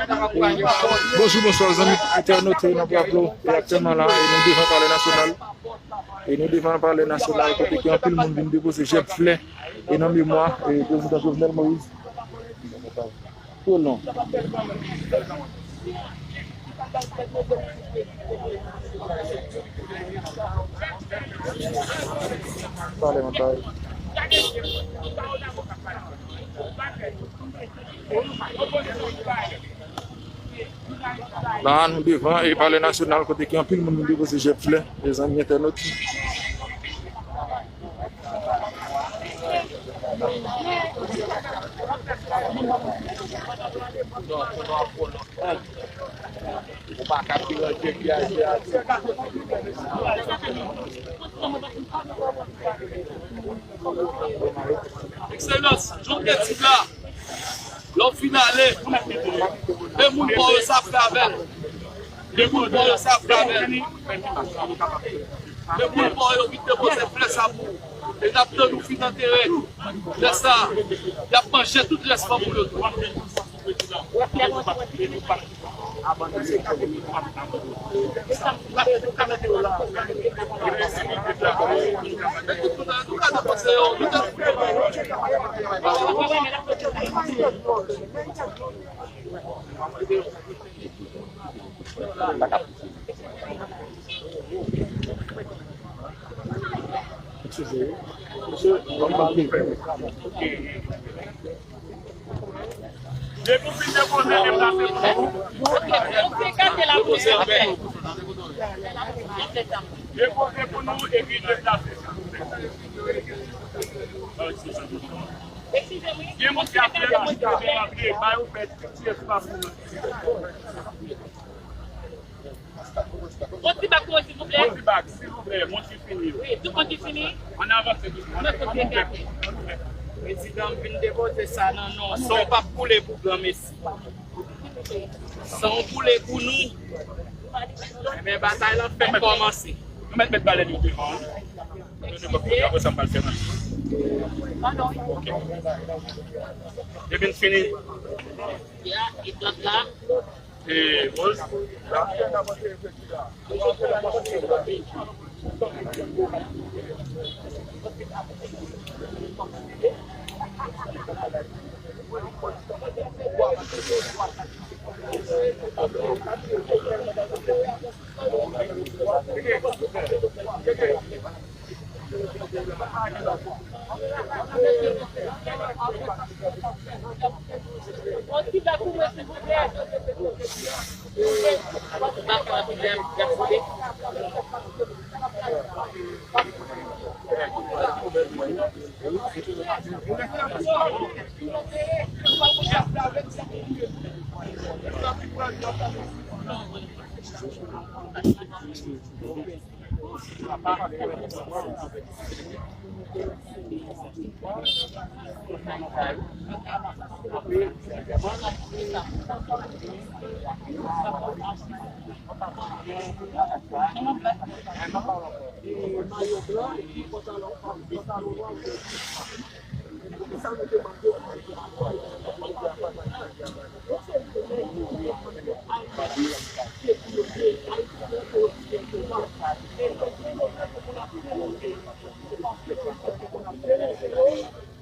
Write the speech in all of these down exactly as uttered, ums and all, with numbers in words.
Bonjou, bonswa, zanmi entènot, e n ap raple w, e aktyèlman la, e nou devan Palè Nasyonal. E nou devan Palè Nasyonal, kote ke anpil moun vin depoze jèb flè e nan memwa, e, prezidan Jovenel Moïse. Twò long. Palè, mwen bay. La, nou devan, e, Palè Nasyonal, kote ke anpil moun vin depoze jèb flè, mezanmi entènot. Ekselans, John Ketika. Lè w fin ale, e moun pa w yo sa ap fè avè l. E moun pa w yo sa ap fè avè l. E moun pa w yo ki te poze flè sa pou ou. E n ap tann ou fin antere. Lè sa, y ap manje tout rès fanm ou yo tou. Depi w fin depoze deplase pou nou. Depoze pou nou epi deplase. Gen moun ki ap fè manje, men yo bliye ba yo fè ti espas pou nou. Yon ti bak pou mwen, silvouplè. Yon ti bak, silvouplè, moun ki fini yo. Wi, tout moun ki fini. Ann avanse, tout moun. Mwen kote gate. Prezidan, m vin depoze sa nan non. San w p ap koule pou granmesi. San w koule pou nou. Ebyen, batay lan fèk kòmanse. Nou mèt met balèn yo devan, wi. Eskize. Apre sa, m pral fè nan. Ok. Depi n fini. Ya, e dòt la. E, Rose, la.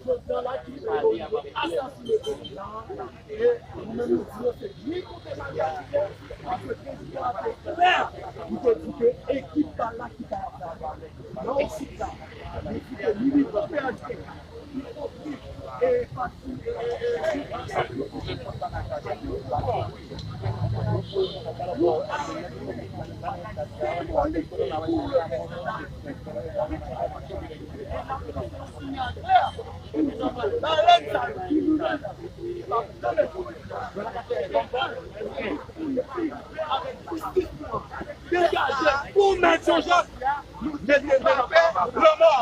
Jodi a la ki fè yo vle asasinen prezidan an, e nou menm nou di yo se ni kote bal la tire, paske prezidan an te klè, li te di ke ekip bal la ki ta ap travay. Nan yon sit la, li di ke militan P H T K, ipokrit, e pati, e, e, e, Degaje pou Mèt Jean Jacques. Nou pa pè lanmò.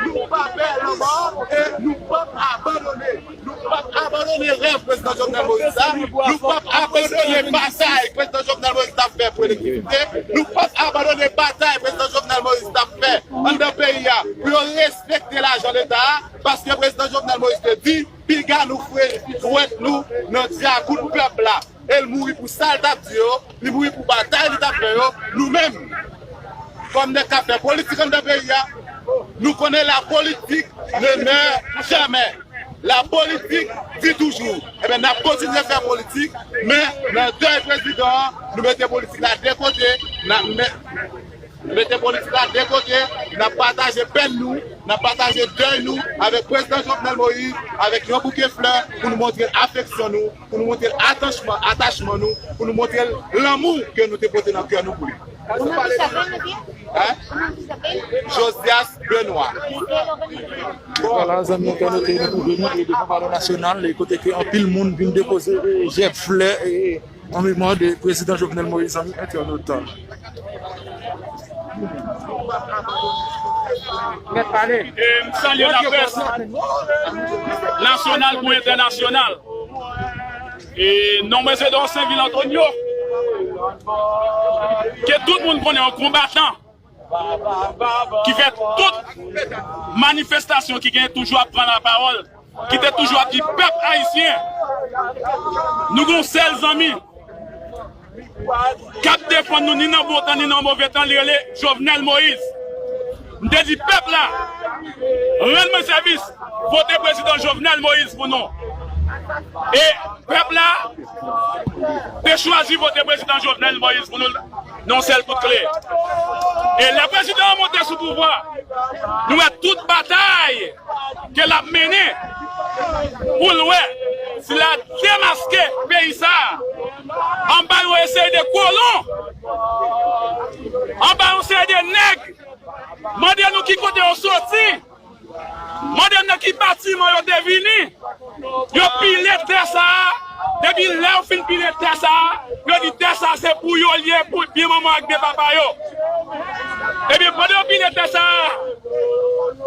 Nou pa pè lanmò e nou p ap abandone. Nou p ap abandone rèv prezidan Jovenel Moïse la. Nou p ap abandone batay prezidan Jovenel Moïse t ap fè pou elektrisite. Nou p ap abandone batay prezidan Jovenel Moïse t ap fè anndan peyi a pou yo respekte lajan leta a, paske prezidan Jovenel Moïse te di, piga nou foure dwèt nou nan dyakout pèp la. e l mouri pou sa l t ap di yo, li mouri pou batay li t ap fè yo, nou menm, kòm nèg k ap fè politik anndan peyi a, nou konnen la politique ne meurt jamais. La politique vit toujours. Ebyen, n ap kontinye fè politik, men nan dèy prezidan an, nou mete politik la de kote, n ap met mete politik la de kote, n ap pataje pèn nou, n ap pataje dèy nou avèk prezidan Jovenel Moïse, avèk yon bouke flè pou nou montre l afeksyon nou, pou nou montre l atachman, atachman nou, pou nou montre l lanmou ke nou te pote nan kè nou pou li. Hein? Josias Benoît. Vwala, zanmi entènot, nou twouve nou devan Palè Nasyonal, kote ke anpil moun vin depoze, e, jèb flè, e, an memwa de prezidan Jovenel Moïse, zanmi entènot. E m salye laprès nasyonal kou entènasyonal. E non mwen se Don Senvil Antonio, ke tout moun konnen, yon konbatan ki fè tout manifestasyon ki gen toujou ap pran lapawòl, ki te toujou ap di pèp ayisyen, nou gen yon sèl zanmi k ap defann nou ni nan bon tan ni nan move tan, li rele Jovenel Moïse. M te di pèp la, rann mwen sèvis, vote prezidan Jovenel Moïse pou nou. E pèp la te chwazi vote prezidan Jovenel Moïse pou nou nan yon sèl kout kle. E lè prezidan an monte sou pouvwa, nou wè tout batay ke l ap mennen pou l wè si l a demaske peyi sa a anba yon seri de kolon, anba yon seri de nèg. Mande nou ki kote yo soti. Mande m nan ki batiman yo te vini. Yo pile tè sa a. Depi lè yo fin pile tè sa a, yo di tè sa a se pou yo l ye, pou byen manman ak byen papa yo. Ebyen, pandan yo pile tè sa a,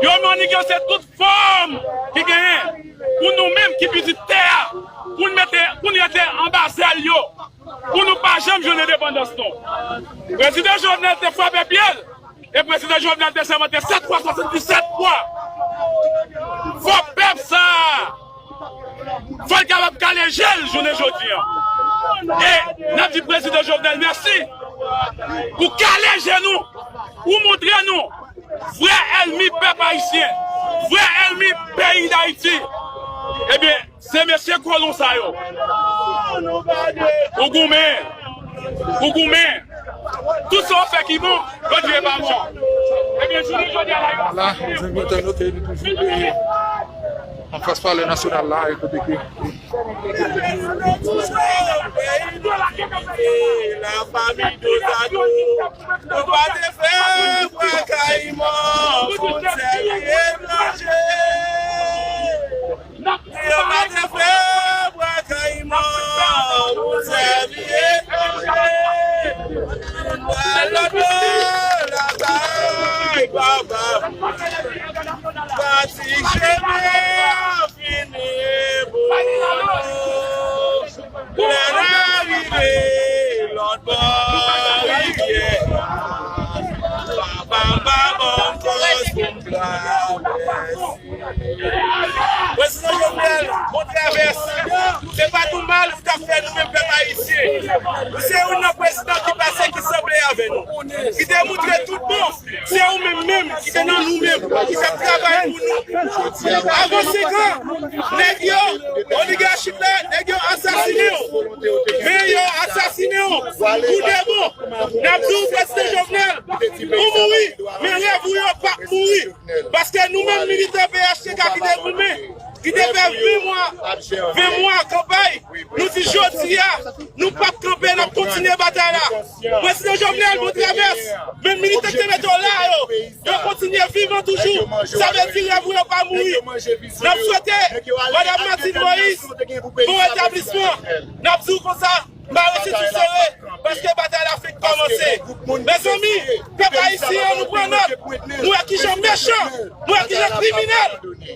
yo manigance tout fòm ki genyen pou nou menm ki pitit tè a, pou n mete, pou n rete anba zèl yo, pou nou pa janm jwenn endepandans nou. Prezidan Jovenel te frape pye l, e prezidan Jovenel te sèmante sèt fwa, swasanndisèt fwa. Fò pèp sa a, fò l kapab kale je l jounen jodi a. E n ap di prezidan Jovenel mèsi pou kale je nou, pou montre nou vrè ènmi pèp ayisyen, vrè ènmi peyi Dayiti. Ebyen, se mesye kolon sa yo. Ou goumen, ou goumen. Tout sa w fè ki bon, yo di e pa bon. Ebyen, jounen jodi a la, yo... Vwala, zanmi entènot, nou toujou, e, anfas Palè Nasyonal la, e kote ke Peyi nou, lafanmi Dozado, nou pa te fè bwa kayiman pou n sèvi etranje. Yo pa te fè bwa kayiman pou n sèvi etranje. Lòt bò lakay papa, pati chemen an fini pou nou. Lè n a rive lòt bò rivyè, papa m pa ban m fòs pou m travèse. Prezidan Jovenel, bon travèse. Se pa tou mal ou t ap fè nou menm pèp ayisyen. Ou se youn nan prezidan ki pase ki sanble avè nou, ki te moutre tout bon. Se ou menm menm ki te nan nou menm, ki t ap travay pou nou. Avan senk an, nèg yo, oligachi la, nèg yo asasinen w. Men yo asasinen w pou de bon. N ap di w, prezidan Jovenel, ou mouri, men rèv ou yo p ap mouri. Paske nou menm militan P H T K ki te goumen, ki te fè ven mwa, ven mwa kanpay, nou di jodi a, nou p ap kanpe, n ap kontinye batay la. Prezidan Jovenel, bon travèse. Men militan ki te mete w la yo, yo kontinye vivan toujou. Sa vle di rèv ou yo pa mouri. N ap swete Madanm Martine Moïse bon retablisman. N ap di w konsa, m pa rete sou sere, paske batay la fenk kòmanse. Mezanmi, pèp ayisyen an, nou pran nòt. Nou wè kijan mechan, nou wè kijan kriminèl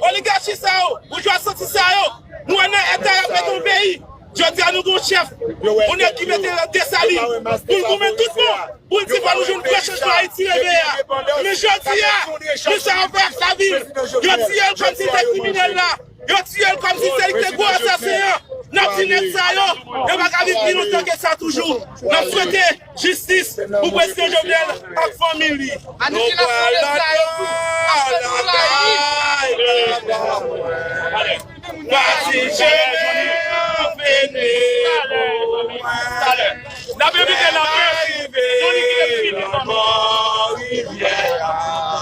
oligachi sa yo, boujwa santi sa yo, nou wè nan eta y ap mete yon peyi. Jodi a, nou gen yon chèf, yon nèg ki mete nan Desalin pou l goumen tout bon, pou l di fò nou jwenn vrè chanjman Ayiti reve a. Men jodi a, men sa yo fè ak lavi l. Yo tiye l kòmsi se kriminèl la. Yo tiye l kòmsi se li ki te gwo asasen an. N ap di nèg sa yo, yo pa ka viv pi lontan ke sa toujou. N ap swete jistis pou prezidan Jovenel ak fanmi li. Nou pral nan lakay papa mwen. Pati cheme an vini pou mwen. N ap envite laprès, Johnny ki te fini, zanmi.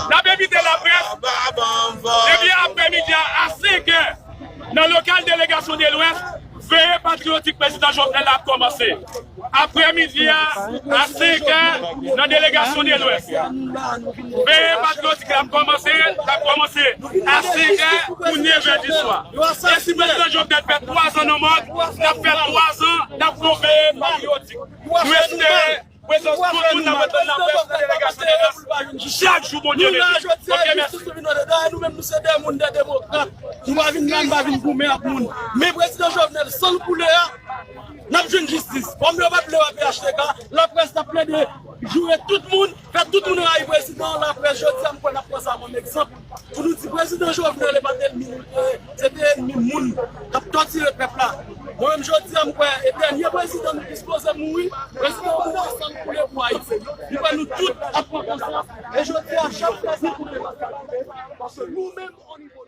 N ap envite laprès depi aprèmidi a, a senk è, nan lokal delegasyon de Lwès, veye patriyotik prezidan Jovenel la ap kòmanse. Aprèmidi a, a senk è, nan delegasyon de Lwès. Veye patriyotik la ap kòmanse, l ap kòmanse a senk è pou nèf è di swa. E si prezidan Jovenel fè twa zan nan mòg, n ap fè twa zan, n ap fè yon veye patriyotik. Nou espere prezans tout moun nan mete nan pèp nan delegasyon de Lwès. Chak jou Bondye mete. Ok, mèsi. Nou menm nou se de moun de demokrat. Nou pa vin la, nou pa vin goumen ak moun. Men prezidan Jovenel, san l koule a, n ap jwenn jistis. Kòm yo pa t vle wè P H T K, laprès t ap plede joure tout moun, fè tout moun rayi prezidan. Laprès, jodi a, m kwè n ap pran sa kòm egzanp. Pou nou di prezidan Jovenel e pa t ènmi nou l te ye, se te ènmi moun k ap tòtire pèp la. Mwen menm jodi a, m kwè e dènye prezidan nou ki sipoze mouri, prezidan an mouri san l koule pou Ayiti. M kwè nou tout ap pran konsyans, e jodi a, chak prezidan koule paske nou menm o nivo